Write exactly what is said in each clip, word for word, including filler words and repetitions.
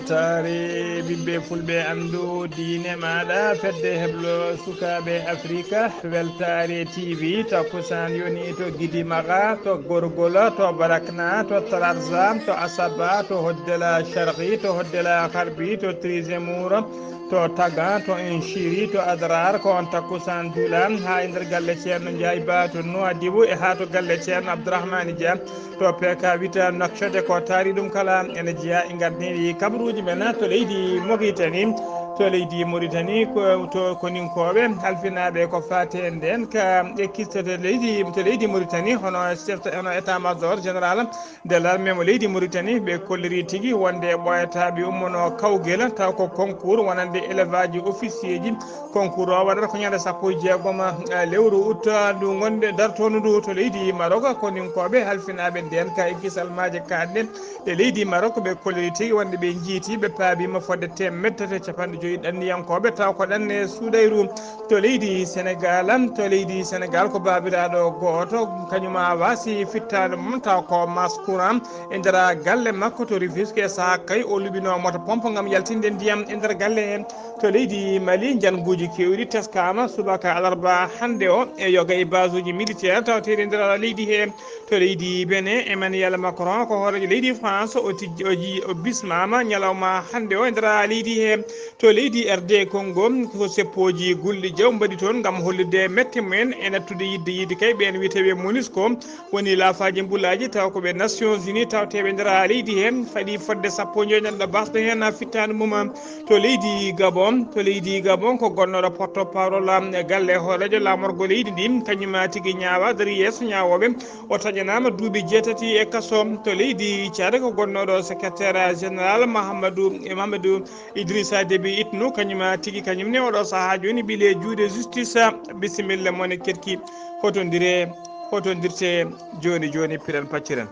Weltaare ɓiɓɓe fulɓe, anndu diine maaɗa, fedde heblo sukaaɓe Afrika, Weltaare T V, takkusaan yoni to Gidi Maxa, to Gorgola, to Barakna, to Trarza, to Asaba, to Hoddela Sharqi, to Hoddela Harbi, to Trizemour, to Tagan, to Inchiri, to Adrar, ko on takkusaan juula haa e nder galle Ceerno Njaay Ba to Nouadhibou e haa to galle Ceerno Abdourahmane Dia. To P K wita nokcode ko taari ɗum kala ene jeyaa e ngardiiɗi kabaruuji men to leydi Mauritanie. To leydi Mauritanie, ko to koninkooɓe halfinaaɓe ko faati e ndeen ka e kiste to leydi, to leydi Mauritanie, hono chef, hono état major général de l'armée mo leydi Mauritanie, ɓe kolliri tigi wonde ɓooyata ɓe ummono kawgel, taw ko concours wonande élève aji officier ji. Concours o waɗata ko ñande sappo e jeegom, eh, lewru août, eh, ndu gonde dartoondu ndu to leydi Maroc. Koninkooɓe halfinaaɓe ndeen ka e kisal maaje kaaɗɗe e leydi Maroc, ɓe kolliri tigi wonde ɓe njiiti, ɓe paabiima fodde teemedde tati e capanɗe joyi ɗanniyankooɓe, taw ko ɗanne suudayru. To leydi Senegal, to leydi Senegal ko baabiraaɗo gooto, kañum a waasi fittaandu mum, taw ko masse courant e nder galle makko to Rufisque. E sahaa kay o luɓino moto pompe ngam yaltinde ndiyam e nder galle heen. To leydi Mali, njannguuji keewɗi teskaama subaka alarba hannde o e yoga e basuuji militaire tawteeɗi e nder leydi hee. To leydi Benin, Emmanuel Macron ko hooreejo leydi France, o tijji, o ji-, o bismaama ñalawma hannde o e nder leydi hee. To leydi R D Congo, ko seppooji gulɗi jaw mbaɗi toon ngam hollirde mette mumen e nattude yidde yidde kay ɓeen wiyetee ɓe MONUSCO. Woni laafaaji mbulaaji taw ko ɓe Nations Unies tawteeɓe nder leydi heen, faɗi fodde sappo e joy neɗɗo basɗo heen fittaandu mum. To leydi Gabon, to leydi Gabon ko gonnooɗo porte parole e galle hooreejo laamorgo leydi ndi, kañum tigi ñaawa dari yeeso ñaawooɓe, o taƴanaama duuɓi jeetati e kaso. To leydi Tchad ko gonnooɗo secrétaire général Mahamadou, Mahamadou Idrissa Déby Itno, kañum tigi kañum ne oɗo sahaa jooni ɓile juuɗe justice. Bisimilla mone ketki, hotondire, hotondirte jooni jooni, piren pacciren.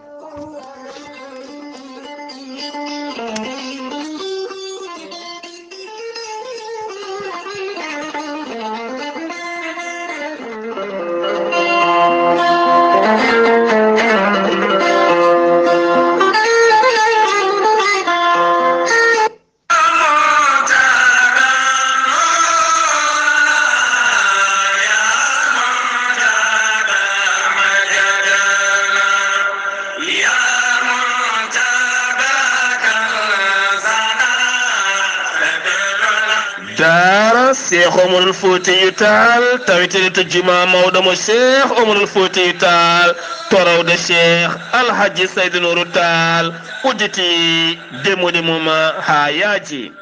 Daara Cheikh Omarul Foutiyou Tall, taweteeɗo to juma mawɗo mo Cheikh Omarul Foutiyou Tall, to rawda Cheikh Alhaji Saydou Nourou Tall, udditi demuɗe mum haa yaaji.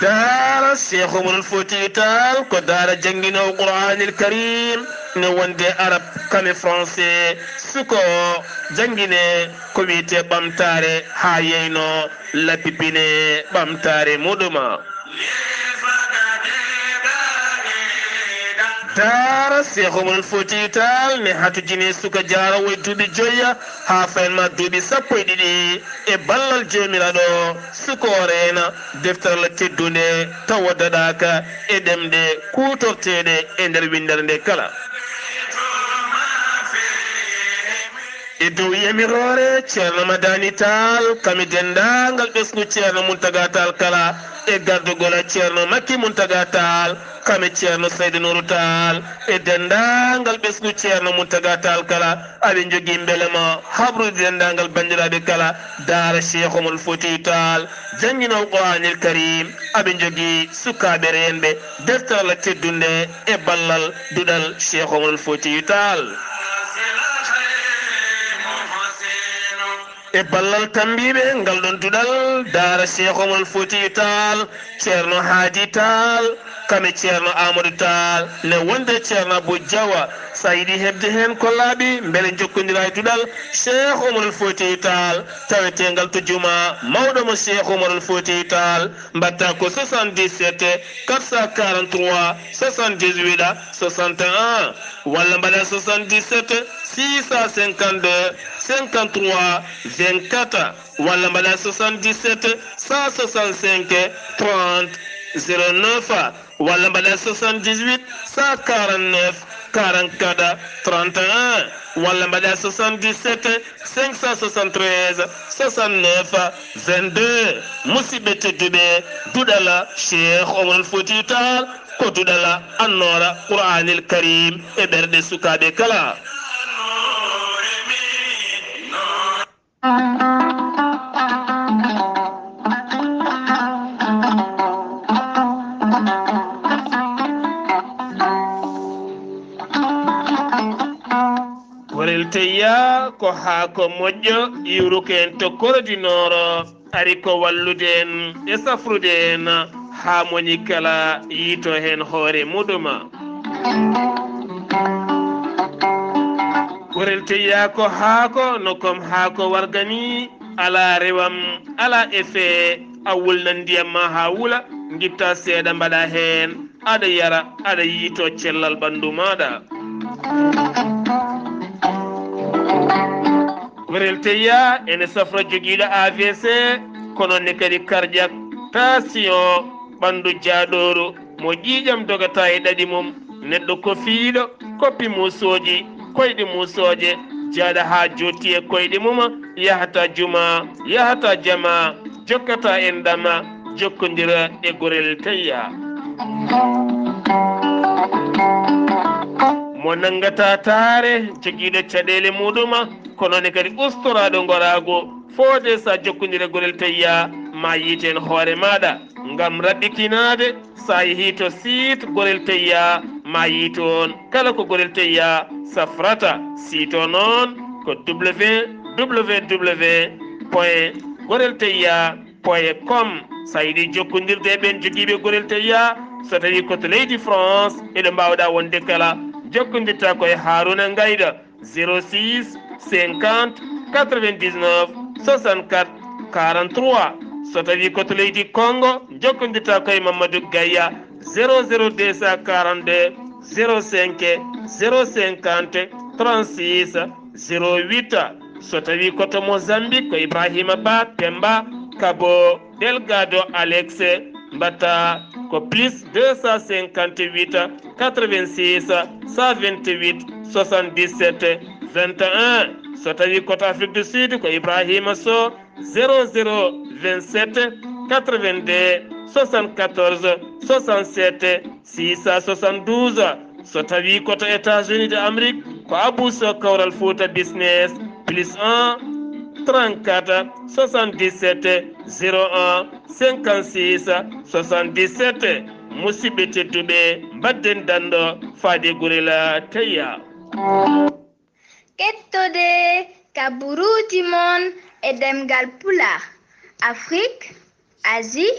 Daara Cheikh Omarul Foutiyou Tall ko daara jannginoowo Qur'aanil Karim, ne wonde Arab kame Français. Suka o janngine ko wiyetee ɓamtaare haa yeyno lappipine ɓamtaare muɗum. Daara Cheikh Omarul Foutiyou Tall ne hatojini suka jaaroowo e duuɓi joya haa fayin ma duuɓi sappo e ɗiɗi e ballal Joomiraaɗo. Suka o reena deftere Allah teddunde tawa daɗaaka e ɗemɗe kuutorteeɗe e nder winndere nde kala. E dow yamiroore Ceerno Madani Tall, kame denndaangal ɓesngu Ceerno Muntaga Tall kala, e gardugol Ceerno Makki Muntaga Tall, kame Ceerno Saydu Nuuru Tall, e denndaangal ɓesngu Ceerno Muntaga Tall kala, aɓe njogii mbelema haɓrude denndaangal banndiraaɓe kala, daara Cheikh Omarul Foutiyou Tall, jannginoowo Qur'aanil Karim, aɓe njogii sukaaɓe reenɓe, deftere Allah teddunde e ballal duɗal Cheikh Omarul Foutiyou Tall. E ballal tambiiɓe ngal ɗon duɗal, daara Cheikh Omarul Foutiyou Tall, Ceerno Haadi Tall, kame Ceerno Amadou Tall, ne wonde Ceerno Abou Diawa, so a yiɗi heɓde heen kollaaɓi, mbele njokkondiraa e duɗal Cheikh Omarul Foutiyou Tall, taweteengal to juma mawɗo mo Cheikh Omarul Foutiyou Tall, mbaɗtaa ko soixante-dix-sept quatre cent quarante-trois soixante-dix-huit soixante et un, walla mbaɗaa soixante-dix-sept six cent cinquante-deux cinquante-trois vingt-quatre, walla mbaɗaa soixante-dix-sept cent soixante-cinq trente zéro neuf, walla mbaɗaa soixante-dix-huit cent quarante-neuf quarante-quatre trente et un, walla mbaɗa soixante-dix-sept cinq cent soixante-treize soixante-neuf vingt-deux. Musidɓe tedduɓe, duɗal Cheikh Omar Fouti Tall ko duɗal annoora Qur'anil Karim e ɓerɗe sukaaɓe kala. Gorel teyya ko haako moƴƴo iwruko en to Koro du Nord, ari ko wallude en e safrude en haa moni kala yiito heen hoore muɗum. Gorel teyya ko haako no kom haako warga ni, alaa rewam, alaa effet, a wulnan ndiyam ma haa wula, ngitta seeɗa mbaɗa heen, aɗa yara, aɗa yiito cellal ɓanndu maaɗa. Gorel teyya ene safra jogiiɗo A V C, kono ne kadi cardiaque, tension, ɓanndu jaaɗooru, mo ƴiiƴam dogata e ɗaɗi mum, neɗɗo kofiiɗo, koppi muusooji, koyɗe muusooje, jaaɗa haa jootti e koyɗe mum, yahata juma, yahata jama, jokkata enɗam, jokkondira e gorel teyya. Mo nanngata taare, jogiiɗo caɗeele muɗum, kono ne kadi ustoraaɗo ngoraagu, foode sa jokkondira gorel teyya, ma yiiten hoore maaɗa. Ngam raɓɓitinaade, sa yehi to site Gorel Teyya, ma yiit on kala ko Gorel Teyya safrata. Site o noon ko www point gorel teyya point com. Sa yiɗi jokkondirde e ɓen jogiiɓe Gorel Teyya, so tawi ko to leydi France, eɗo mbaawɗa wonde kala, jokkondirta ko e Haruna Ngayda. Zéro six cinquante quatre-vingt-dix-neuf soixante-quatre quarante-trois. So tawi ko to leydi Congo, jokkondirta ko e Mamadou Gaya, zéro zéro deux cent quarante-deux zéro cinq zéro cinquante trente-six zéro huit. So tawi ko to Mozambique, ko Ibrahima Ba Pemba Kabo Delgado Alex, mbatta ko plus deux cent cinquante-huit quatre-vingt-six cent vingt-huit soixante-dix-sept vingt et un. So tawi ko to Afrique du Sud, ko Ibrahima Sow, zéro zéro vingt-sept quatre-vingt-deux soixante-quatorze soixante-sept six cent soixante-douze. So tawi ko to États-Unis de Amérique, ko Abou Sow Kawral Fouta Business, plus un trente-quatre soixante-dix-sept zéro un cinquante-six soixante-dix-sept. Musidɓe tedduɓe, mbadden dando faade Gorel Teyya. Kettode kaburuuji mon e ɗemngal Pulaar, Afrique, Asie,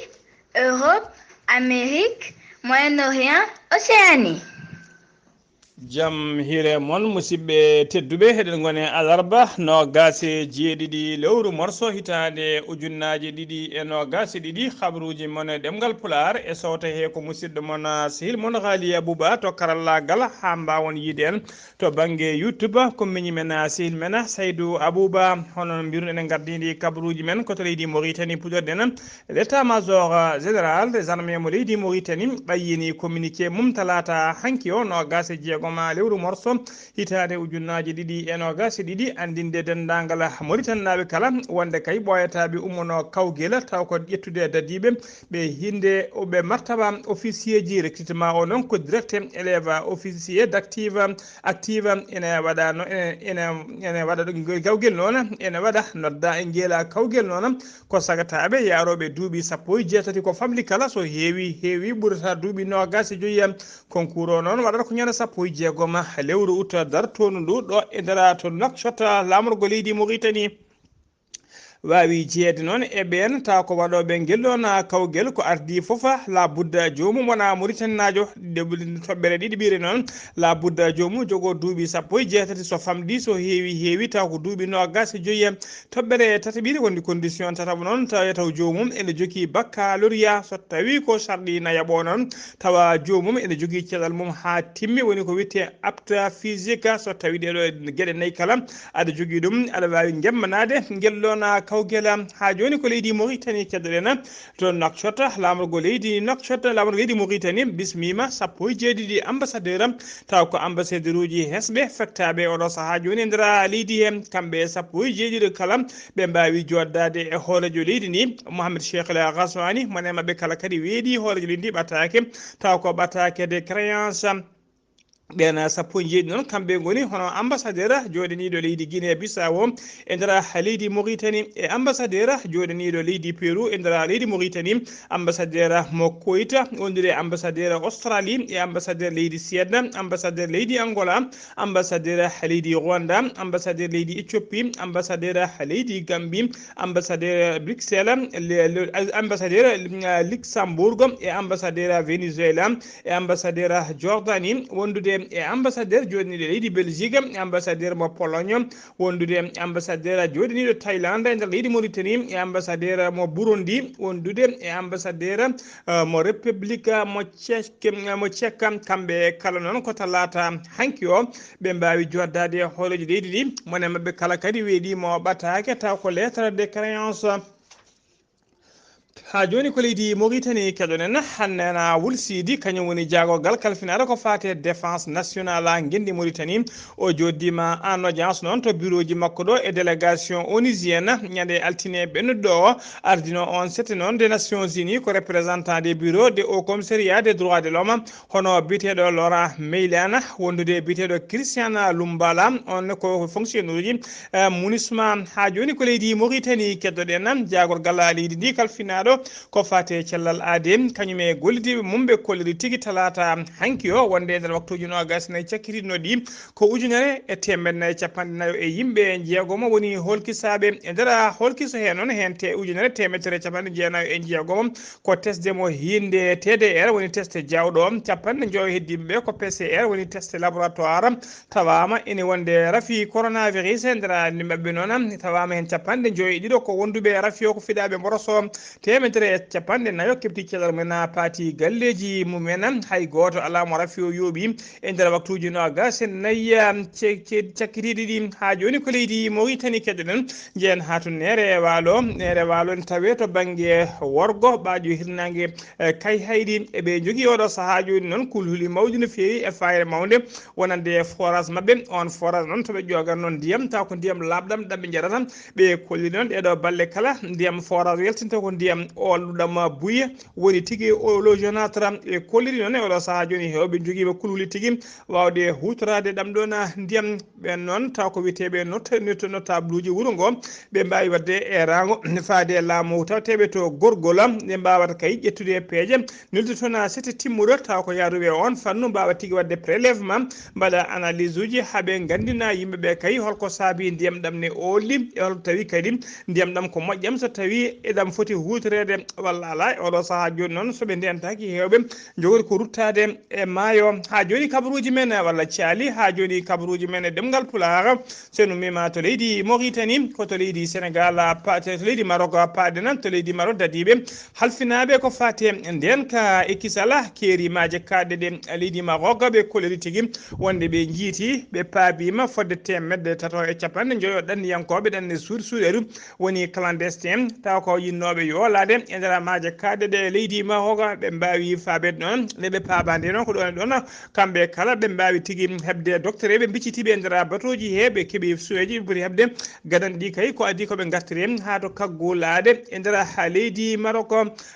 Europe, Amérique, Moyen-Orient, Océanie. Jam hiire mon, musidɓe tedduɓe, eɗen ngoni alarba noogaas e jeeɗiɗi lewru morso hitaande ujunnaaje ɗiɗi e noogaas e ɗiɗi. Habruuji mon e ɗemngal Pulaar e sowta he ko musidɗo mon, sehil mon Haali Abuba to karallaagal, haa mbaawon yiide en to bannge YouTube, ko miñi men, sehil men Saydu Abuba. Hono no mbiruɗen, en ngardiindi kabaruuji men ko to leydi Mauritanie, puɗɗorɗen. L'état-major général des armées mo leydi Mauritanie ɓayyini communiqué mum talaata hanki o, noogaas e jeegom lewru morso, hitaande ujunnaaje ɗiɗi e noogaas e ɗiɗi, anndinde denndaangal Mauritannaaɓe kala wonde kay ɓooyataaɓe ummono kawgel taw ko ƴettude dadiiɓe ɓe hinde o ɓe martaba officier ji. Recrutement o noon ko direct, élève, officier d'active, active, ene waɗa no, ene, ene, ene waɗa ɗo ngel kawgel noon, ene waɗa nodda e ngel kawgel noon ko sagataaɓe yaarooɓe duuɓi sappo e jeetati ko famɗi kala, so heewi, heewi ɓurata duuɓi noogaas e joyi. Concours o noon waɗata ko ñande sappo e jeegom lewru août dartoondu ndu ɗo e nder to Nouakchott, laamorgo leydi Mauritanie. Waawi jeyeede noon e ɓeen, tawa ko waɗooɓe ngel ɗoon kawgel ko ardii fof, laabudda joomum wona Mauritannaajo. Ɗe-, toɓɓere ɗiɗiɓire noon, laabudda joomum jogoo duuɓi sappo e jeetati, so famɗi, so heewi, heewi, tawa ko duuɓi noogaas e joyi. Toɓɓere tataɓire wonde condition tataɓo noon, tawa, taw joomum ene jogii baccalauréat, so tawi ko sarɗi nayaɓo noon, tawa joomum ene jogii cellal mum haa timmi, woni ko wiyetee apte physique. So tawi ɗee ɗoo geɗe nayi kala aɗa jogii ɗum, aɗa waawi ngemmanaade ngel ɗoon Hawgela. Haa jooni ko leydi Mauritanie keddoɗen. To Nouakchott, laamorgo leydi Nouakchott, laamorgo leydi Mauritanie bismiima sappo e jeeɗiɗi ambassadeur, taw ko ambassadeuruuji hesɓe fektaaɓe oɗo sahaa jooni e nder leydi he. Kamɓe sappo e jeeɗiɗo kala ɓe mbaawi jooɗdaade e hooreejo leydi ndi, Mohamed Cheikh El Ghazouani, mone maɓɓe kala kadi weeɗi hooreejo leydi ndi ɓataake, taw ko ɓataake de créance. Ɓeen sappo e jeeɗi noon, kamɓe ngoni hono ambassadeur jooɗaniiɗo leydi Guinée Bissau e nder leydi Mauritanie, e ambassadeur jooɗaniiɗo leydi Pérou e nder leydi Mauritanie, ambassadeur mo Koyta, wondude ambassadeur Australie, e ambassadeur leydi Suède, ambassadeur leydi Angola, ambassadeur leydi Rwanda, ambassadeur leydi Éthiopie, ambassadeur leydi Gambie, ambassadeur Bruxelles, le, le, ambassadeur, euh, Luxembourg, e ambassadeur Venezuela, e ambassadeur Jordanie, wondude e ambassadeur jooɗaniiɗo leydi Belgique, e ambassadeur mo Pologne, wondude e ambassadeur jooɗaniiɗo Thaïlande e nder leydi Mauritanie, e ambassadeur mo Burundi, wondude e ambassadeur, euh, mo République mo Tchèque, mo Tchèque. Kamɓe kala noon ko talaata hanki o ɓe mbaawi jooɗdaade e hooreejo leydi ndi, mone maɓɓe kala kadi weeɗi mo ɓataake, taw ko lettre de créance. Haa jooni ko leydi Mauritanie keɗoɗen. Hannana Wul Sidi, kañum woni jaagorgal kalfinaaɗo ko faati e défense nationale ngenndi Mauritanie. O jooɗdiima en audience noon to bureau ji makko ɗo e délégation onusienne ñande altine ɓennuɗo o. Ardino on sette noon de Nations Unies ko représentant des bureaux de Haut Commissariat des droits de l'homme, hono biyeteeɗo Laurent Meilhan, wondude e biyeteeɗo Christian Lumbala, on ko fonctionnaire uji, eh, MINUSMA. Haa jooni ko leydi Mauritanie keddoɗen, jaagorgal leydi ndi kalfinaaɗo ko faati e cellal aade, kañum e gollidiiɓe mum ɓe kolliri tigi talaata hanki o, wonde e nder waktuuji noogas e nayi cakkitiiɗi ɗi, ko ujunere e teemedde nayi e capanɗe nayo e yimɓe jeegomo woni hoolkisaaɓe. E nder hoolkiso hee noon, heen te ujunere teemedere e capanɗe jeenayo e jeegomo ko tesde mo hiinde T D R, woni test jawɗo. Capanɗe njoyo heddiiɓe ɓe ko P C R, woni test laboratoire, tawaama ene wonde rafi coronavirus. E nder anndi maɓɓe noon, tawaama heen capanɗe njoyo e ɗiɗo ko wonduɓe rafi o ko fiɗaaɓe mboroso. Teemedere e capanɗe nayo keɓti cellal mumen, paati galleeji mumen, hay gooto alaa mo rafi o yooɓi. E nder waktuuji noogas e nayi, um, ce-, ce-, cakkitiiɗi ɗi, haa jooni ko leydi Mauritanie keɗoɗen. Njehen haa to Neere e Waalo. Neere e Waalo ne tawee to bannge worgo, ɓaajo hirnaange, eh, Kayhayɗi. Eɓe njogii oɗo sahaa jooni noon kulhuli mawɗi no feewi e fayre mawnde wonande forage maɓɓe. On forage noon to ɓe ƴoogan noon ndiyam, taw ko ndiyam laaɓɗam ɗam ɓe njarata. Ɓe kolli noon ɗeeɗo balle kala ndiyam forage yaltinta ko ndiyam oolɗam buye, woni tigi eau de jaunâtre. Ɓe kolliri noon e oɗo sahaa jooni heewɓe njogiiɓe kulhuli tigi waawde huutoraade ɗam ɗoon ndiyam. Ɓeen noon taw ko wiyeteeɓe not-, not-, notabluuji wuro ngo, ɓe mbaawi waɗde e raango faade e laamu tawteeɓe to Gorgol, ɓe mbaawata kay ƴettude peeje nulde toon sette timmuɗo, taw ko yaaduɓe e on fannu mbaawa tigi waɗde prélèvement, mbaɗa analyse uji haa ɓe nganndina yimɓe ɓe kay holko saabi ndiyam ɗam ne oolɗi, e holko tawi kadi ndiyam ɗam ko moƴƴam so tawi eɗam foti huutoreede walla alaa. E oɗo sahaa jooni noon, so ɓe ndentaaki, heewɓe njogori ko ruttaade e maayo. Haa jooni kabaruuji men walla caali, haa jooni kabaruuji men e ɗemngal Pulaar, so en ummiima to leydi Mauritanie, ko to leydi Sénégal, pa-, to leydi Maroc paaɗen, to leydi Maroc dadiiɓe halfinaaɓe ko faati e ndeen ka e kisal keeri maaje kaaɗɗe ɗe leydi Maroc, ɓe kolliri tigi wonde ɓe njiiti, ɓe paabiima fodde teemedde tato e capanɗe njoyo ɗanniyankooɓe ɗanne suuɗi suuɗeeru, woni clandestin, taw ko yinnooɓe yoolaade e nder maaje kaaɗɗe ɗe leydi Maroc, ɓe mbaawi faabeede ɗoon, nde ɓe paabaande noon ko ɗoon e ɗoon, kamɓe kala ɓe mbaawi tigi heɓde docteur, ɓe mbiccitiiɓe e nder batooji he, ɓe keɓi suweeji, ɓe poti heɓde gadano ɗi kay, ko adii ko ɓe ngartiri haa to kaggulaade e nder leydi Maroc.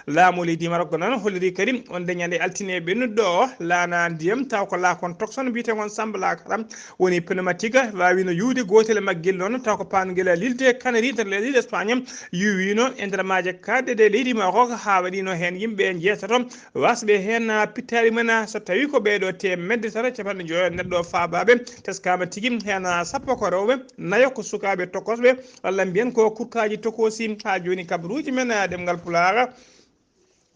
Laamu leydi Maroc noon holliri kadi wonde ñande altine ɓennuɗo o, laana ndiyam, taw ko laakon tokson mbiyetee ngon Samba Lakara, woni pneumatique, waawino yuwde gootel e maggel noon, taw ko paanugel lilde Canary nder leydi Espagne, yuwiino e nder maaje kaaɗɗe ɗe leydi Maroc, haa waɗiino heen yimɓe njeetato waasɓe heen pittaali mumen. So tawi ko ɓeeɗo teemedde tati e capanɗe njoyo neɗɗo faabaaɓe, teskaama tigi heen sappo ko rewɓe, nayo ko sukaaɓe tokosɓe, walla mbiyen ko kurkaaji tokoosi. Haa jooni kabaruuji men, ɗemngal Pulaar,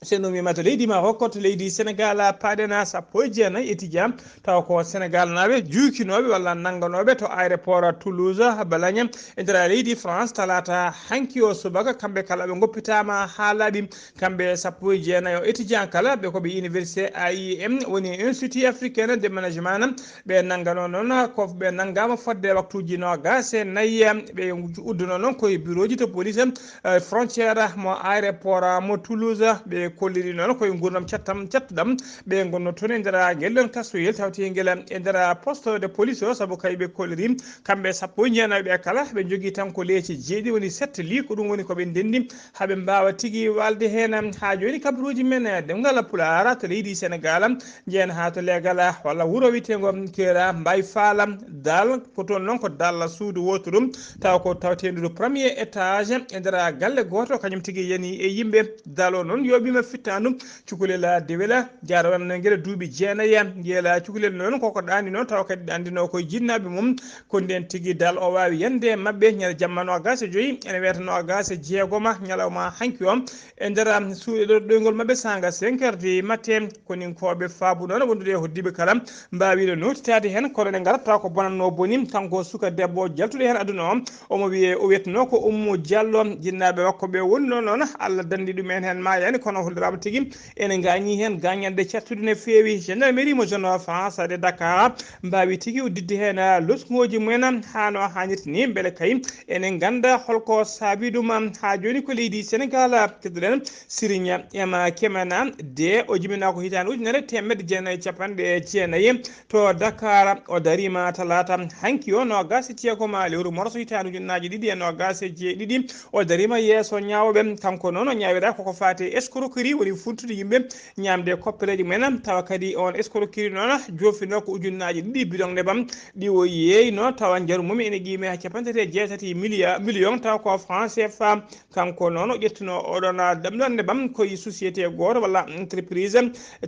So en ummiima to leydi Maroc, to leydi Sénégal, paaɗen sappo e jeenayi étudiant, tawa ko Sénégal naaɓe juukinooɓe walla nannganooɓe to aéroport Toulouse Balagne e nder leydi France, talaata hanki o subaka. Kamɓe kala ɓe ngoppitaama haa laaɓi. Kamɓe sappo e jeenayi o étudiant kala, ɓe ko ɓe université A I M, woni Institut Africain de Management. Ɓe nannganoo noon, ko ɓe nanngaama fodde waktuuji noogaas e nayi. Ɓe udduno noon koye birooji to police, eh, frontière mo aéroport mo Toulouse. Ɓe kolliri noon koye nguurndam cattam, cattuɗam. Ɓe ngonno toon e nder ngel ɗoon kasoyel tawtengel e nder poste de police o, sabu kay ɓe kolliri kamɓe sappo e jeenayi ɓe kala, ɓe njogii tan ko leece jeeɗiɗi, woni sept lits, ko ɗum woni ko ɓe ndenndi haa ɓe mbaawa tigi waalde heen. Haa jooni kabaruuji men, eh, ɗemngal Pulaar to leydi Sénégal, njehen haa to leegal, ah, walla wuro wiyeteengo Kera Mbaye Fall. Dal ko toon noon ko dal suudu wooturu, tawa ko tawteendu to premier étage e nder galle gooto, kañum tigi yani e yimɓe. Dal o noon yooɓiima fittaandu cukalel dewel, jaarowal ngel duuɓi jeenayi. Ngel cukalel noon koko ɗaani noon, tawa kadi ɗaandinoo koye jinnaaɓe mum. Ko ndeen tigi dal o waawi yande e maɓɓe ñande jamma noogaas e joy, ene wiyata noogaas e jeegoma, ñalawma hanki o, e nder suuɗe ɗo ɗoyngol maɓɓe saanga cinq heures du matin. Koninkooɓe faabu noon wondude e hoddiiɓe kala, mbaawiino nootitaade heen, kono ene ngaratta ko bonannoo boni. Kanko suka debbo jaltuɗo heen aduna o, omo wiyee, o wiyetnoo ko Ummu Jallo. Jinnaaɓe makko ɓe wonno noon, Allah danndi ɗum en heen maayaani, kono holliraama tigi ene ngaañi heen gaañanɗe cattuɗe no feewi. Gendarmerie mo zone France de Dakar mbaawi tigi udditde heen losngooji mumen haa no haanirta ni, mbele kay ene ngannda holko saabi ɗum. Haa jooni ko leydi Sénégal, keddoɗen Siriña Ema Kemena de, o jibinaa ko hitaande ujunere teemedde jeenayi e capanɗe jeenayi to Dakar. O dariima talaata hanki o, noogaas e jeegoma lewru morso hitaande ujunnaaji ɗiɗi e noogaas e jeeɗiɗi. O dariima yeeso ñaawooɓe. Kanko noon o ñaawira koko faati e escroquerie, woni funtude yimɓe ñaamde koppereeji mumen. Tawa kadi oon escroquerie noon joofinoo ko ujunnaaji ɗiɗi bidon nebam ɗi o yeeyno, tawa njaru mum ene qiimee haa capanɗe tati e jeetati milliard, million, tawa ko franc C F A. Kanko noon o ƴettuno oɗon, ah, ɗemɗon nebam koye société gooto walla entreprise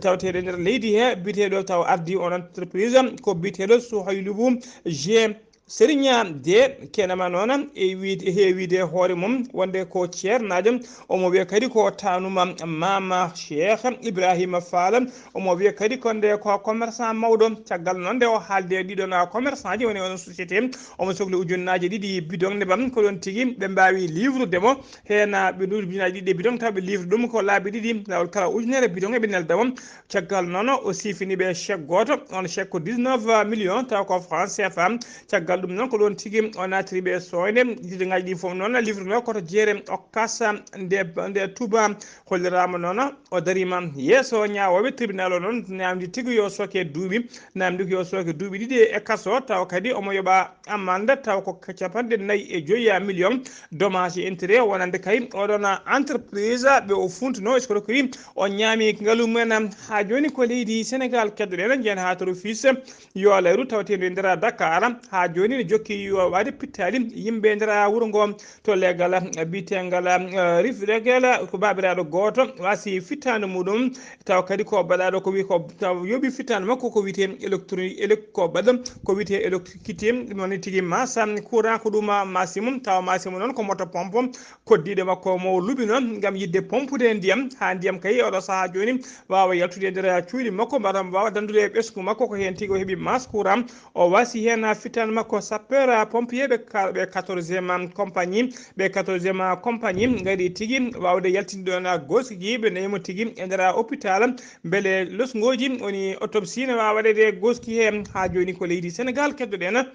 tawateeɗo e nder leydi he, biyeteeɗo taw ardii on entreprise ko biyeteeɗo Souhaïlibou G. Serigne de Kenema noon e wiide, he wiide hoore mum wonde ko ceernaajo, omo wiya kadi ko taanuma Mama Cheikh Ibrahima Fall. Omo wiya kadi ko nde ko commerçant mawɗo. Caggal noon nde o haalde e ɗiɗon commerçant ji woni on société, omo sokli ujunnaaji ɗiɗi bidon nebam. Ko ɗoon tigi ɓe mbaawi livrude mo heen, ah, ɓe nduuri ujunnaaji ɗiɗi e bidon, taw ɓe livre ɗum ko laabi ɗiɗi, laawol kala ujunere bidon eɓe nelda mo. Caggal noon o siifini ɓe chèque gooto, on chèque ko dix-neuf millions, taw ko franc C F A. Caggal ɗum noon ko ɗoon tigi o naatiri ɓe sooyde. Jiddiŋaaji ɗi fof noon livre no koto jeere Okas nde, nde Touba. Holliraama noon o dariima yeeso ñaawooɓe. Tribunal o noon namdi tigi yo sooke duuɓi, namdi ko yo sooke duuɓi ɗiɗi e kaso, tawa kadi omo yoɓa amande, tawa ko capanɗe nayi e joyi million, dommage et intérêt, wonande kay oɗon entreprise ɓe o funtuno escroquerie, o ñaami ngalu mumen. Haa jooni ko leydi Sénégal keddoɗen, njen haa to Rufisque, yo layru tawteendu e nder Dakar. Haa jooni ne jokki yo waɗde pittaali yimɓe e nder wuro ngo. To leegal, eh, biyeteegal, eh, Rif Regel, ko baabiraaɗo gooto wasi fittaandu muɗum, tawa kadi ko baɗaaɗo ko wi ko taw yoɓi fittaandu makko ko wiyetee électro-, élec-, ko baɗa ko wiyetee électricité, ɗum noon tigi masa courant ko ɗum masi mum, tawa masi mum noon ko moto pompe koddiiɗo makko mo luɓi noon ngam yiɗde pompude ndiyam, haa ndiyam kay oɗo sahaa jooni waawa yaltude e nder cuuɗi makko, mbaɗa waawa danndude e ɓesngu makko, ko heen tigi o heɓi mas courant. O wasi heen fittaandu makko sapeur pompier ɓe ka-, ɓe quatorzième compagnie, ɓe quatorzième compagnie ngari tigi waawde yaltinde ɗoon goskiiɓe nayi mo tigi e nder hôpital, mbele losngooji woni autopsie ne waawa waɗeede goski heen. Haa jooni ko leydi Sénégal keddoɗen.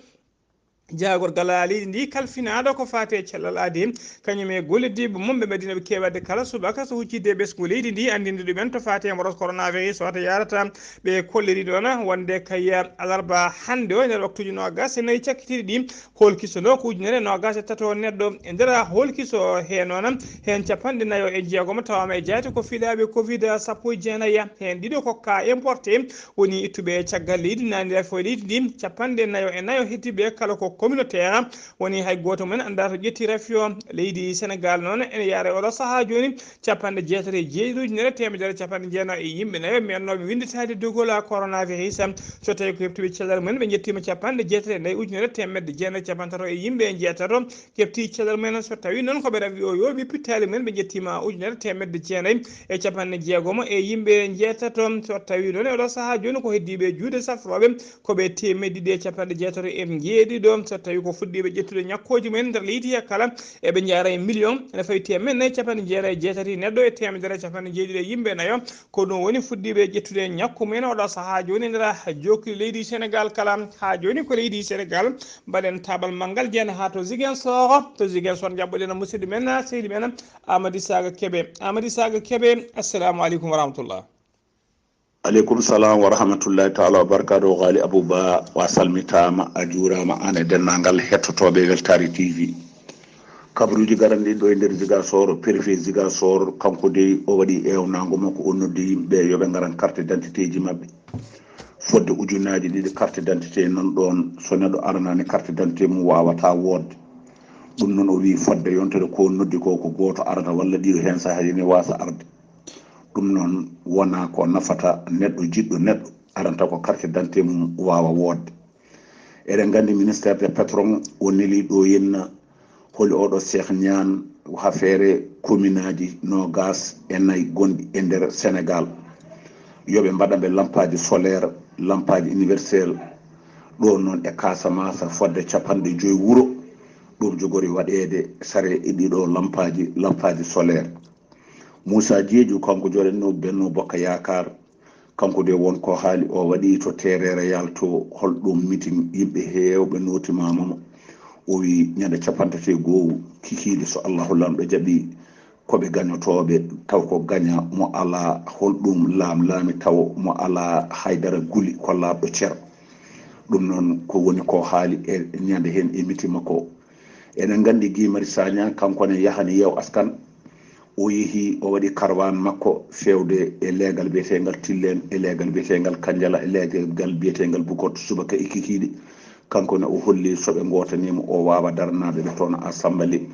Jaagorgal leydi ndi kalfinaaɗo ko faati e cellal aadi, kañum e golliddiiɓe mum ɓe mbaɗino ɓe keewaade kala subaka so huccitde e ɓesngu leydi ndi, anndinde ɗumen to faati e mboros coronavirus wata yarata. Ɓe kolliri ɗoon wonde kay alarba hannde o, e nder waktuuji noogaas e nayi cakkitiiɗi ɗi, hoolkiso no ko ujunere noogaas e tato neɗɗo. E nder hoolkiso he noon, heen capanɗe nayo e jeegom tawama e jayte ko fiilaaɓe covid sappo e jeenayi, heen ɗiɗo ko cas importé, woni ittuɓe caggal leydi, naaniraaɓe fof e leydi ndi, capanɗe nayo e nayo heddiiɓe kala ko communautaire, woni hay gooto mum en anndaa to ƴetti rafi o. Leydi Senegaal noon ene yaara e oɗo sahaa jooni capanɗe jeetati e jeeɗiɗi ujunere teemedere capanɗe jeenayi e yimɓe nayo mennooɓe winnditaade dogol coronavirus. So tawii ko heɓtuɓe cellal mumen ɓe njettiima capanɗe jeetati e nayi ujunere teemedde jeenayi capanɗe tato e yimɓe e jeetato keɓti cellal mumen. So tawii noon ko ɓe rafi o yooɓi pittaali mumen ɓe njettiima ujunere teemedde jeenayi e capanɗe jeegomo e yimɓe jeetato. So tawii noon e oɗo sahaa jooni ko heddiiɓe juuɗe safrooɓe ko ɓe teemedde ɗiɗi e capanɗe jeetato e jeeɗiɗo. So tawii ko fuɗɗiiɓe ƴettude ñakkooji mumen nder leydi he kala eɓe njaara e million ene fawi teemedde nayi capanɗe jeetati e jeetati neɗɗo e teemedere capanɗe jeeɗiɗi e yimɓe nayo. Ko ɗum woni fuɗɗiiɓe ƴettude ñakku mumen oɗo sahaa jooni nder jokki leydi Senegaal kala. Haa jooni ko leydi Senegaal mbaɗen taabal manngal jeena haa to Ziguinchor. To Ziguinchor njaɓɓoɗen musidɗo men seydi men Amady Saga Kebe. Amady Saga Kebe, assalamu aleykum wa rahmatullah. Aleykum salam wa rahmatullahi taala wa barakatuh. Ghali Abouba, wa salmitaama, a juuraama aan e denndaangal hettotooɓe Weltaare T V. Kabaruuji garanɗi ɗo e nder Ziguinchor, préfet Ziguinchor, kanko dey o waɗi eewnaango makko, o noddi yimɓe yo ɓe ngaran carte d'identité ji maɓɓe. Fodde ujunnaaji ɗiɗi carte d'identité nan ɗoon, so neɗɗo aranaani carte d'identité mum waawataa woodde. Ɗum noon o wii fodde yontere ko noddi ko, ko gooto arata walla ɗiɗo heen sahaaji ne waasa arde. Ɗum noon wonaa ko nafata neɗɗo jiɗɗo neɗɗo aranta ko carte d'identité mum waawa woodde. Eɗen nganndi ministère de pétrole o neli ɗo henna holi oɗo Cheikh Niane affaire commune aji noogaas e nayi gonɗi e nder Senegaal. Yo ɓe mbaɗa ɓe lampaaji solaire, lampaaji universel. Ɗo noon e Casamance fodde capanɗe joyi wuro ɗum jogori waɗeede sare e ɗiɗo lampaaji, lampaaji solaire. Moussa Diédhiou kanko joɗenno Benno Bokk Yaakaar, kanko de won ko haali o waɗi to terere yalto holɗum meeting yimɓe heewɓe nootimaama mo. O wi ñande capanɗe tati e goowu kikiiɗe so Allahu Lanɗo jaɓi ko ɓe gañotooɓe taw ko gaña mo alaa holɗum laamlaami taw mo alaa haydara guli ko laaɓɗo cer. Ɗum noon ko woni ko haali e ñande heen e meeting makko. Eɗen nganndi Guy Marius Sagna kanko ne yahani yeew askan. O yehi o waɗi karwaan makko fewde e leegal biyeteengal Tilleen e leegal biyeteengal Kanjala e leegal biyeteengal Bukot subaka e kikiiɗe. Kanko ne o holli so ɓe ngootaniima o waawa daranaade ɓe toon Assemblée.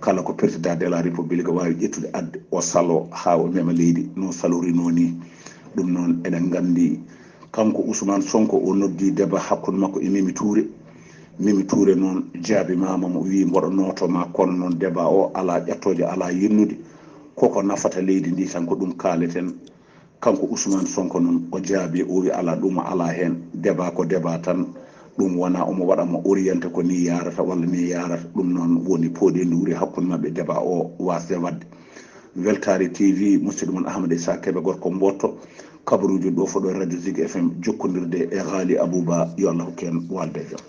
Kala ko président de la République waawi ƴettude adde o salo haa o mema leydi no salorinoo nii. Ɗum noon eɗen nganndi kanko Ousmane Sonko o noddi débat hakkunde makko e Mimi Touré. Mimi Touré noon jaabimaama mo wii mboɗo nooto ma kono noon débat o alaa ƴattooje alaa yennude. Koko nafata leydi ndi tan ko ɗum kaaleten. Kanko Ousmane Sonko noon o jaabi o wi alaa ɗum alaa heen débat ko débat tan. Ɗum wonaa omo waɗa mo orienté ko ni yaarata walla ni yaarata. Ɗum noon woni pooɗe nduuri hakkunde maɓɓe débat o waasde waɗde. Weltaare T V, musidɗo mon Ahmad Issa Kebe gorko Mboto, kabaruuji ɗo foɗo Radio Zig F M jokkondirde e Ghali Abouba, yo Allah hokku en walde e jam.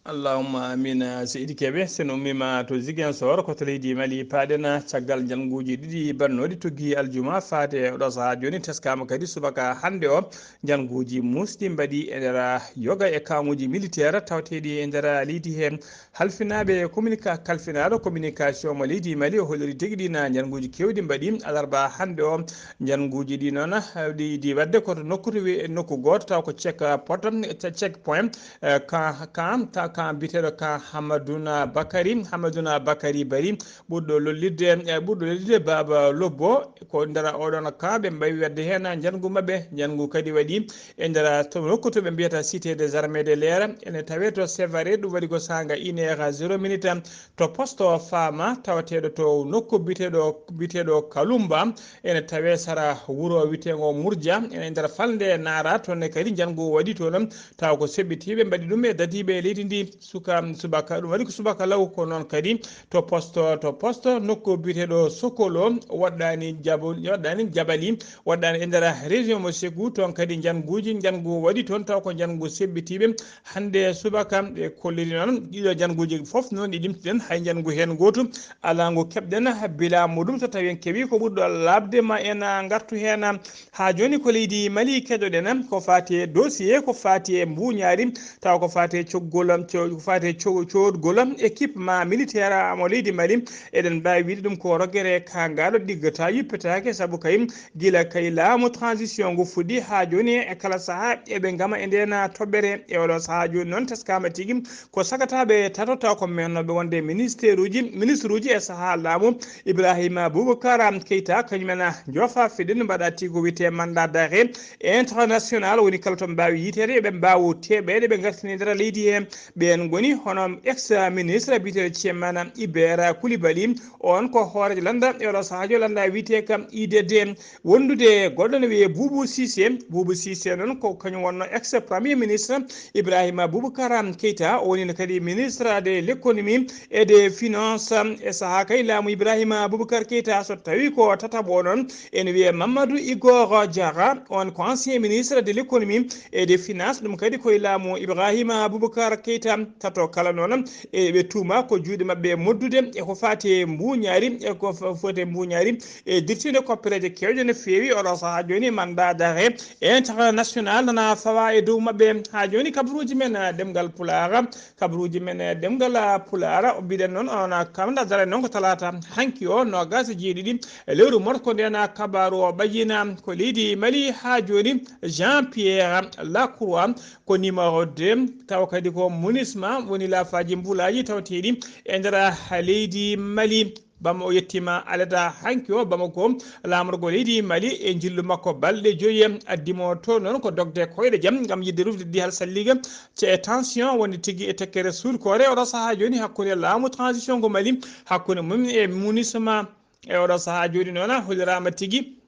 Allahumma amin. Seydi Kebe, sen ummima to Ziguinchor ko to leydi Mali paɗen caggal jannguuji ɗiɗi bannoɗi tuggi aljuma faade oɗo sahaa jooni teskama kadi subaka hannde o jannguuji musɗi mbaɗi e nder yoga e kamuuji militaire tawteɗi e nder leydi he. Halfinaaɓe communica-, kalfinaaɗo communication mo leydi Mali o holliri tigi ɗi na njannguuji keewɗi mbaɗi alarba hannde o. Njannguuji ɗi noon, ah, ɗi, ɗi waɗde ko to nokku to wiye, nokku gooto taw ko check, ah, point, eh, check point, eh, ka, ka, ka, ka biyeteeɗo ka Hamaduna Bakari, Hamaduna Bakari Bari, ɓurɗo lollirde, eh, ɓurɗo lollirde Baaba Lobbo, ko nder oɗon ka ɓe mbawi waɗde heen njanngu maɓɓe. Njanngu kadi waɗi e nder to nokku to ɓe mbiyata Cité des Armées de l'Air, ene tawee to Sévaré, ɗum waɗi ko saanga une heure zéro minute. To poste o Fama, tawateeɗo to nokku biteɗo, biteɗo Kalumba, ene tawee sara wuro witego Murja, ene nder falnde Nara, toon ne kadi njanngu waɗi toon, tawa ko seɓɓitiiɓe mbaɗi ɗum e dadiiɓe e leydi ndi. Suka, subaka, ɗum waɗi ko subaka law, ko noon kadi to poste, to poste nokku biyeteeɗo Sokolo, waɗɗaani jabo-, waɗɗaani jabali, waɗɗaani e nder région mo Ségou, toon kadi njannguuji, njanngu waɗi toon, taw ko njanngu seɓɓitiiɓe. Hannde subaka, ɓe kolliri noon ɗiɗo njannguuji fof noon ɗi limtiɗen, hay njanngu heen gootu alaa ngu keɓɗen bila muɗum. So tawii en keɓii ko ɓurɗo laaɓde ma en ngartu heen. Haa jooni ko leydi Mali keɗoɗen, ko faati e dossier, ko faati e mbuuñaari, tawa ko faati e coggol co- ko faati e co- coodgol équipement militaire mo leydi Mali. Eɗen mbaawi wiyde ɗum ko rogere ka ngaɗo ɗiggata, yippetaake, sabu kay gila kay laamu transition ngu fuɗɗi haa jooni, e kala sahaa eɓe ngama e ndeen toɓɓere. E oɗo sahaa jooni noon, teskama tigi ko sagataɓe tato taw ko mennooɓe wonde ministère uji, ministre uji e sahaa laamu Ibrahima Boubacar Keita, kañumen joofa fiɗen mbaɗa tigi ko wiyetee mandat d'arrêt international, woni kala to mbaawi yiiteede, ɓe mbaawa teɓeede, ɓe ngartini nder leydi he. Ɓeen ngoni hono ex ministre biyeteeɗo Cemmana Ibera Coulibaly, on ko hooreejo lannda e oɗo sahaa jo lannda wiyetee kam I D D. Wondude goɗɗo no wiyee Boubou Cissé. Boubou Cissé noon ko kañum wonno ex premier ministre Ibrahima Boubacar Keita, o woni kadi ministre de l'économie et des finances e sahaa kay laamu Ibrahima Boubacar Keita. So tawi ko tataɓo noon, ene wiyee Mamadou Igor Diarra, on ko ancien ministre de l'économie et des finances, ɗum kadi koye laamu Ibrahima Boubacar Keita. Tato kala noon, e ɓe tuuma ko juuɗe maɓɓe moddude e ko faati e mbuuñaari, e ko fa- foti e mbuuñaari, e dirtinde koppereeje keewɗe no feewi. Oɗo sahaa jooni mandat d'arrêt international nana fawa e dow maɓɓe. Haa jooni kabaruuji men, eh, ɗemngal Pulaar, kabaruuji men, eh, ɗemngal, ah, Pulaar, o mbiɗen noon, on, ah, kamɗa dara noon ko talaata hanki o, noogaas e jeeɗiɗi e lewru morko nden, ah, kabaaru o ɓajina ko leydi Mali. Haa jooni Jean Pierre Lacroix ko numéro deux, tawa kadi ko MINUSMA woni lafaaji mbulaaji tawateeɗi e nder leydi Mali. Bama o yettiima alada hanki o, Bamako, laamorgo leydi Mali e njillu makko balɗe joyi, addimo to noon ko dogde koyɗe jam ngam yiɗde rufde dihal salliga ce e tension woni tigi e tekkere suulkoore oɗo sahaa jooni hakkunde laamu transition ngo Mali, hakkunde mum e MINUSMA. E oɗo sahaa jooni noon, holliraama tigi,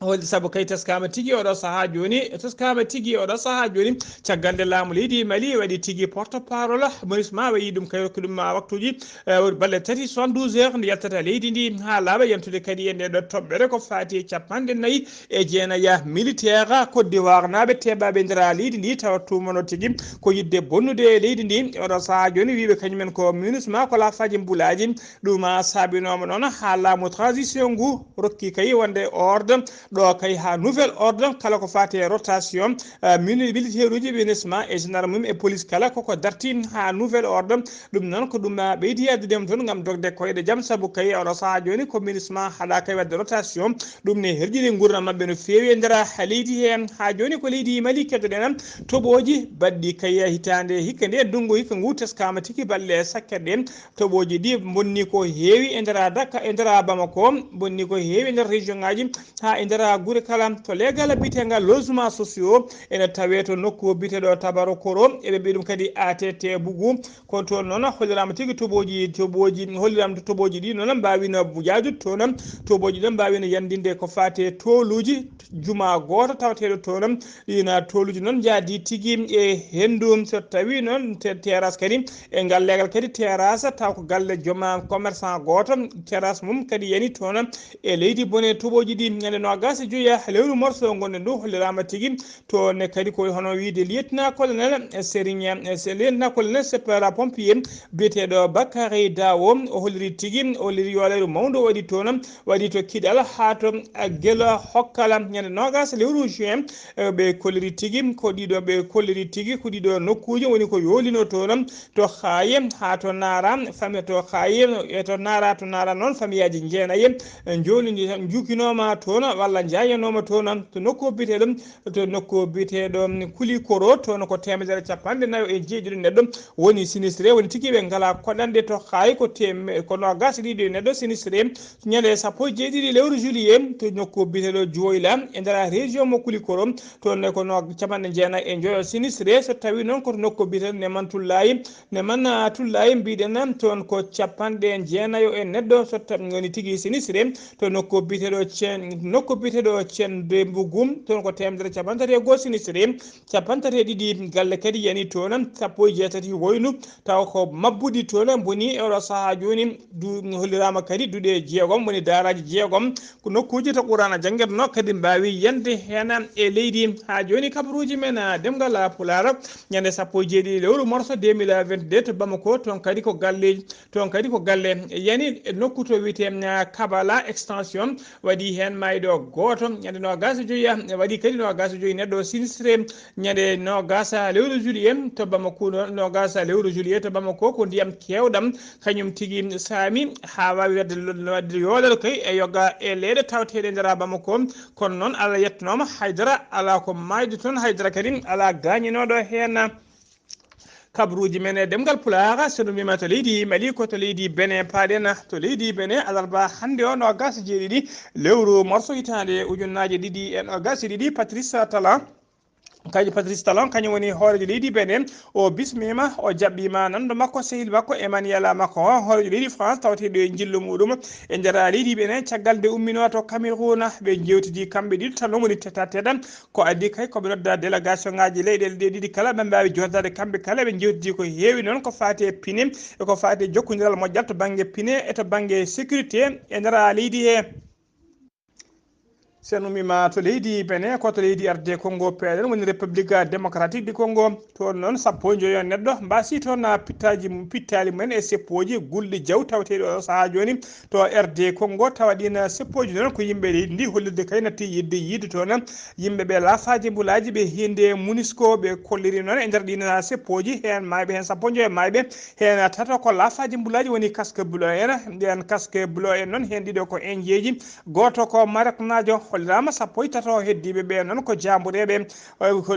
hol sabu kay teskama tigi oɗo sahaa jooni, teskama tigi oɗo sahaa jooni, caggal nde laamu leydi Mali waɗi tigi porte parole, MINUSMA wayi ɗum kay rokki ɗum, ah, waktuuji, eh, balɗe tati, soixante-douze heures, nde yaltata leydi ndi haa laaɓa, yantude kadi e nde ɗo toɓɓere ko faati e capanɗe nayi e jeenaya militaire Côte d'Ivoire naaɓe teɓaaɓe nder leydi ndi, tawa tuumano tigi ko yiɗde bonnude leydi ndi. Oɗo sahaa jooni wiiɓe kañumen ko MINUSMA ko lafaaji mbulaaji. Ɗum, ah, saabinooma noon haa laamu transition ngu rokki kay wonde ordre ɗo kay haa nouvel ordre, kala ko faati e rotation, ah, mini- militaire uji, MINUSMA e général mum e police kala koko darti haa nouvel ordre. Ɗum noon ko ɗum, ah, ɓeydi yaddude mo toon ngam dogde koyɗe jam, sabu kay oɗo sahaa jooni ko MINUSMA haɗa kay waɗde rotation. Ɗum ne herƴiri nguurndam maɓɓe no feewi e nder leydi he. Haa jooni ko leydi Mali keddoɗen toɓooji baɗɗi kay hitaande hikka nde, ndunngu hikka ngu teskama tigi balɗe sakkere ɗe. Toɓooji ɗi bonni ko heewi e nder Dakar, e nder Bamako, bonni ko heewi e nder région ngaji, haa e nder gure kala. To leegal biyeteengal logement sociaux ene tawee to nokku biyeteeɗo Tabaro Koro, eɓe mbiya ɗum kadi A T T Bougou. Ko toon noon holliraama tigi toɓooji, toɓooji, holliraama to toɓooji ɗi noon mbaawino jaajude toon, toɓooji ɗon mbaawino yanndinde ko faati e tooluuji, juma gooto tawateeɗo toon. Ɗiin tooluuji noon njaadi tigi e henndu, so tawii noon te- terrasse kadi e ngal leegal kadi terrasse taw ko galle jooma commerçant gooto, terrasse mum kadi yani toon e leydi bone. Toɓooji ɗi ñande noogaas e joya lewru morso ngonɗen ɗo holliraama tigi toon ne kadi ko hono wiyde lieutenant colonel Serigne, lieutenant colonel sapeur pompier biyeteeɗo Bakary Dawo, o holliri tigi, o holliri yooleeru mawndo waɗi toon, waɗi to Kidal haa to, ah, Gelo Hokkala ñande noogaas lewru juin. Eh, ɓe kolliri tigi ko ɗiɗo, ɓe kolliri tigi ko ɗiɗo nokkuuji woni ko yoolino toon, to Xaaye haa to Naara, fami to Xaaye e to Naara, to Naara noon famiyaaji jeenayi, eh, njoolidi tan njukinooma toon walla njaayanooma toon to nokku biyeteeɗo, to nokku biyeteeɗo Kulikoro, toon ko teemedere capanɗe nayo e jeeɗiɗo neɗɗo woni sinistré, woni tigi ɓe ngalaa koɗanɗe. To Xaaye ko tem- ko noogaas e ɗiɗo neɗɗo sinistré, ñande sappo e jeeɗiɗi lewru juillet to nokku biyeteeɗo Juwoyla e nder région mo Kulikoro, toon ne ko no capanɗe jeenayi e njoyo sinistré. So tawii noon ko to nokku biyeteeɗo Neman Tullayi, Neman, ah, Tullayi mbiɗen toon ko capanɗe jeenayo e neɗɗo so ta- woni tigi sinistré. To nokku biyeteeɗo Cen- nokku biyeteeɗo Cen Dembugu, toon ko teemedere capanɗe tati e goo sinistré, capanɗe tati e ɗiɗi galle kadi yani toon, sappo e jeetati woynu taw ko mabbuɗi toon boni. E oɗo sahaa jooni du- holliraama kadi duɗe jeegom, woni daaraaji jeegom, ko nokkuuji to Qur'aana janngetnoo kadi mbaawi yande heen e leydi. Haa jooni kabaruuji men, ah, ɗemngal Pulaar, ñande sappo e jeeɗiɗi lewru morso deux mille vingt-deux to Bamako, toon kadi ko galle, toon kadi ko galle yani e nokku to wiyetee, ah, Kabala extension, waɗi heen maayɗo gooto. Ñande noogaas e joyi, e waɗi kadi noogaas e joyi neɗɗo sinistré ñande noogaas lewru juillet to Bamako. Noogaas lewru juillet to Bamako ko ndiyam keewɗam, kañum tigi saami haa waawi waɗde, waɗde yoolal koy e yoga e leyɗe tawteeɗe e nder Bamako. Kono noon, Allah yettonooma, haydara alaa ko maayde toon, haydara kadi alaa gaañinooɗo heen. Kabaruuji men e ɗemngal Pulaar, so ɗum wiima to leydi Mali, ko to leydi Benin paaɗen. To leydi Benin, alarba hannde o, noogaas e jeeɗiɗi lewru morso hitaande ujunnaaje ɗiɗi e noogaas e ɗiɗi, Patrice Talon, kañum Patrice Talon, kañum woni hooreejo leydi Benin. O bismiima, o jaɓɓiima nanndo makko, sehil makko Emmanuel Macron, hooreejo leydi France, tawateeɗo e njillu muɗum e nder leydi Benin, caggal nde umminoo to Cameroun. Ɓe njeewtidi kamɓe ɗiɗo, Talon woni tête à tête. Ko adii kay ko ɓe nodda délégation ŋaaji leyɗeele ɗe ɗiɗi kala, ɓe mbaawi jooɗdaade kamɓe kala, ɓe njeewtidi ko heewi noon ko faati e pine, e ko faati e jokkondiral moƴƴal to bannge pine e to bannge sécurité e nder leydi he. So en ummiima to leydi Benin, ko to leydi R D Congo peeɗen, woni République Démocratique du Congo. Toon noon, sappo e njoyo neɗɗo mbaasi toon, ah, pittaaji, pittaali mumen e seppooji, gulɗi jaw tawateeɗi oo sahaa jooni to R D Congo. Tawa ɗiin seppooji noon ko yimɓe leydi ndi, hollirde kay natti yiɗde yiyde toon yimɓe ɓe laafaaji mbulaaji, ɓe hinde Monusco. Ɓe kolliri noon e nder ɗiin seppooji, heen maayɓe, heen sappo e njoyo maayɓe, heen tato ko laafaaji mbulaaji, woni casque bleu en. Ɓeen casque bleu en noon, heen ɗiɗo ko Indieeji, gooto ko Maroknaajo. Holliraama sappo e tato heddiiɓe ɓe noon ko jaambureeɓe.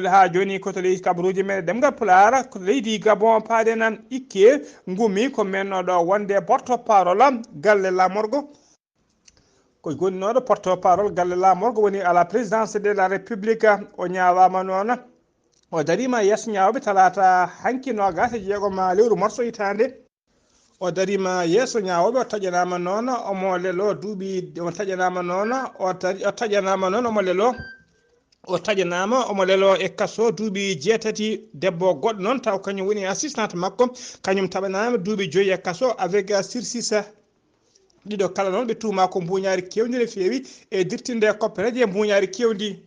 Haa jooni ko to leydi, kabaruuji men e ɗemngal Pulaar, ko to leydi Gabon paaɗen. Ikke ngumi ko mennooɗo wonde porte-parole galle laamorgo. Ko gonnooɗo porte-parole galle laamorgo woni à la présidence de la République. O ñaawaama noon, o dariima yeeso ñaawɓe talaata hanki noogaas e jeegom lewru morso hitaande. O dariima yeeso ñaawɓe, o taƴanaama noon omo leloo duuɓi, o taƴanaama noon, o tari-, o taƴanaama noon omo leloo, o taƴanaama omo leloo e kaso duuɓi jeetati. Debbo goɗɗo noon, taw kañum woni assistante makko, kañum taƴanaama duuɓi joyi e kaso avec sursis. Ɗiɗo kala noon ɓe tuumaa ko mbuuñaari keewndi no feewi e dirtinde koppereeje e mbuuñaari keewndi.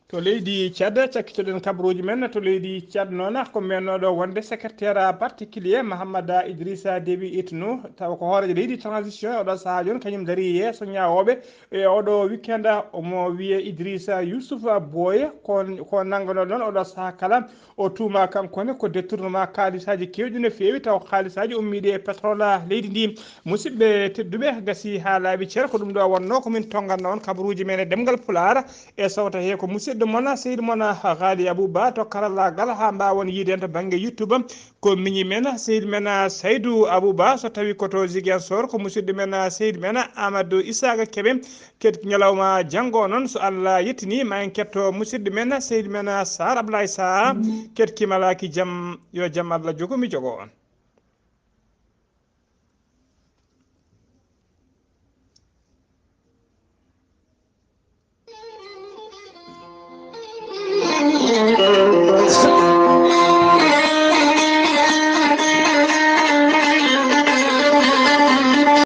To leydi Tchad, cakkitoɗen kabaruuji men. To leydi Tchad noon, ko mennooɗo wonde secrétaire particulier Mahamada Idrissa Déby Itno, tawa ko hooreejo leydi transition e oɗo sahaa jooni, kañum darii yeeso ñaawooɓe e oɗo weekend. Omo wiyee Idrissa Youssouf Boye, ko, ko nannganooɗo noon oɗo sahaa kala. O tuumaa kanko ne ko détournement kaalisaaji keewɗi no feewi, taw kaalisaaji ummiiɗi e pétrole leydi ndi. Musidɓe tedduɓe, gasi haa laaɓi cer, ko ɗum ɗo wonnoo ko min tonnganno on kabaruuji men e ɗemngal Pulaar. E sawta he ko musidɗo mon, sehil mon, Haali Abou Ba to karallaagal, haa mbaawon yiide en to bannge YouTube. Ko miñi men, sehil men, Saydou Abou Ba, so tawi ko to Ziguinchor, ko musidɗo men, sehil men, Amadou Issaka Kébé. Ket ñalawma janngo noon, so Allah yettini, ma en ketto musidɗo men, sehil men, Sar Ablaye Sa. Ket kimalaaki jam, yo jam Allah jogo mi jogo on.